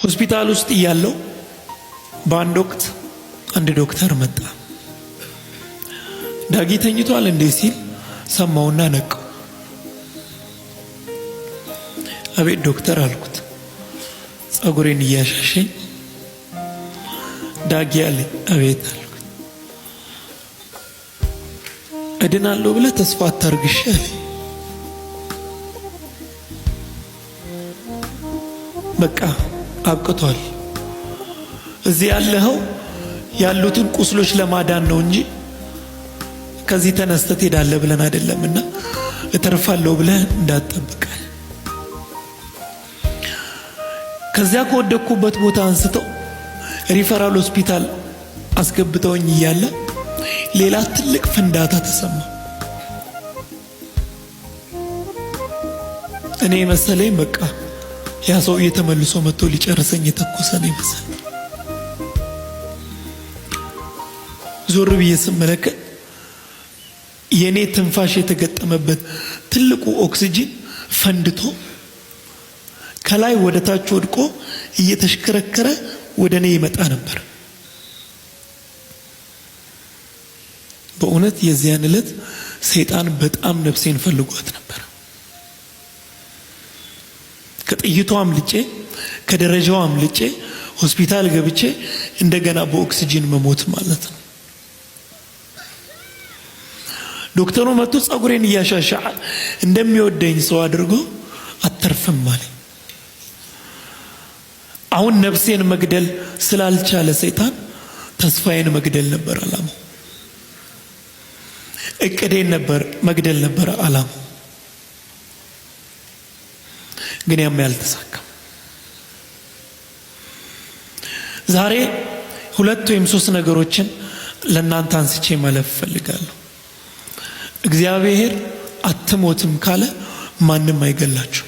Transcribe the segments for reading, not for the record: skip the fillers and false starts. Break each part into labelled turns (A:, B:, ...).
A: ሆስፒታል ውስጥ እያለሁ በአንድ ወቅት አንድ ዶክተር መጣ። ዳጊ ተኝቷል እንዴ ሲል ሰማውና ነቃው። አቤት ዶክተር አልኩት። ጸጉሬን እያሻሸኝ ዳጊ አለኝ። አቤት አልኩት። እድናለሁ ብለህ ተስፋ አታርግሽ አለኝ። በቃ አብቅቷል። እዚህ ያለኸው ያሉትን ቁስሎች ለማዳን ነው እንጂ ከዚህ ተነስተህ ትሄዳለህ ብለን አይደለምና እተርፋለሁ ብለህ እንዳትጠብቃል። ከዚያ ከወደቅኩበት ቦታ አንስተው ሪፈራል ሆስፒታል አስገብተውኝ እያለ ሌላ ትልቅ ፍንዳታ ተሰማ። እኔ መሰለኝ በቃ ያ ሰውዬ ተመልሶ መጥቶ ሊጨርሰኝ የተኮሰ ነው የመሰለኝ። ዞር ብዬ ስመለከት የኔ ትንፋሽ የተገጠመበት ትልቁ ኦክሲጂን ፈንድቶ ከላይ ወደ ታች ወድቆ እየተሽከረከረ ወደ እኔ ይመጣ ነበር። በእውነት የዚያን ዕለት ሰይጣን በጣም ነፍሴን ፈልጓት ነበር። ከጥይቱ አምልጬ፣ ከደረጃው አምልጬ ሆስፒታል ገብቼ እንደገና በኦክሲጂን መሞት ማለት ነው። ዶክተሩ መጥቶ ጸጉሬን እያሻሻ እንደሚወደኝ ሰው አድርጎ አተርፍም አለኝ። አሁን ነፍሴን መግደል ስላልቻለ ሰይጣን ተስፋዬን መግደል ነበር አላማው። እቅዴን ነበር መግደል ነበር አላማው። ግን ያም ያልተሳካም። ዛሬ ሁለት ወይም ሶስት ነገሮችን ለእናንተ አንስቼ ማለፍ እፈልጋለሁ። እግዚአብሔር አትሞትም ካለ ማንም አይገላችሁ።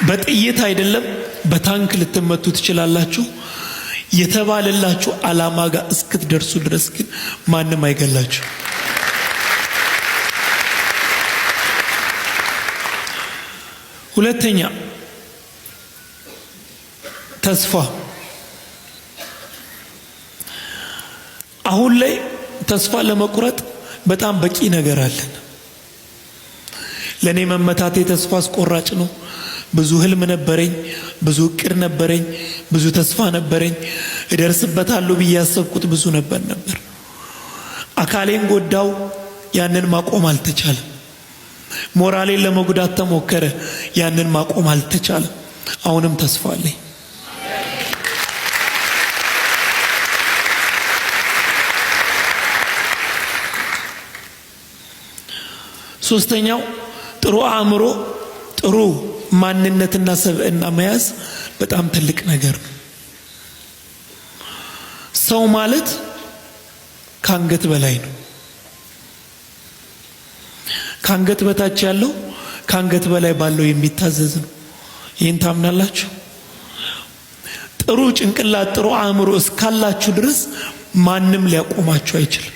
A: በጥይት አይደለም በታንክ ልትመቱ ትችላላችሁ። የተባለላችሁ ዓላማ ጋር እስክትደርሱ ድረስ ግን ማንም አይገላችሁ። ሁለተኛ ተስፋ። አሁን ላይ ተስፋ ለመቁረጥ በጣም በቂ ነገር አለን። ለእኔ መመታቴ ተስፋ አስቆራጭ ነው። ብዙ ህልም ነበረኝ፣ ብዙ እቅድ ነበረኝ፣ ብዙ ተስፋ ነበረኝ። እደርስበታለሁ ብዬ ያሰብኩት ብዙ ነበር። አካሌን ጎዳው፣ ያንን ማቆም አልተቻለም። ሞራሌን ለመጉዳት ተሞከረ፣ ያንን ማቆም አልተቻለም። አሁንም ተስፋ አለኝ። ሶስተኛው ጥሩ አእምሮ፣ ጥሩ ማንነትና ሰብዕና መያዝ በጣም ትልቅ ነገር ነው። ሰው ማለት ከአንገት በላይ ነው። ከአንገት በታች ያለው ከአንገት በላይ ባለው የሚታዘዝ ነው። ይህን ታምናላችሁ? ጥሩ ጭንቅላት፣ ጥሩ አእምሮ እስካላችሁ ድረስ ማንም ሊያቆማችሁ አይችልም።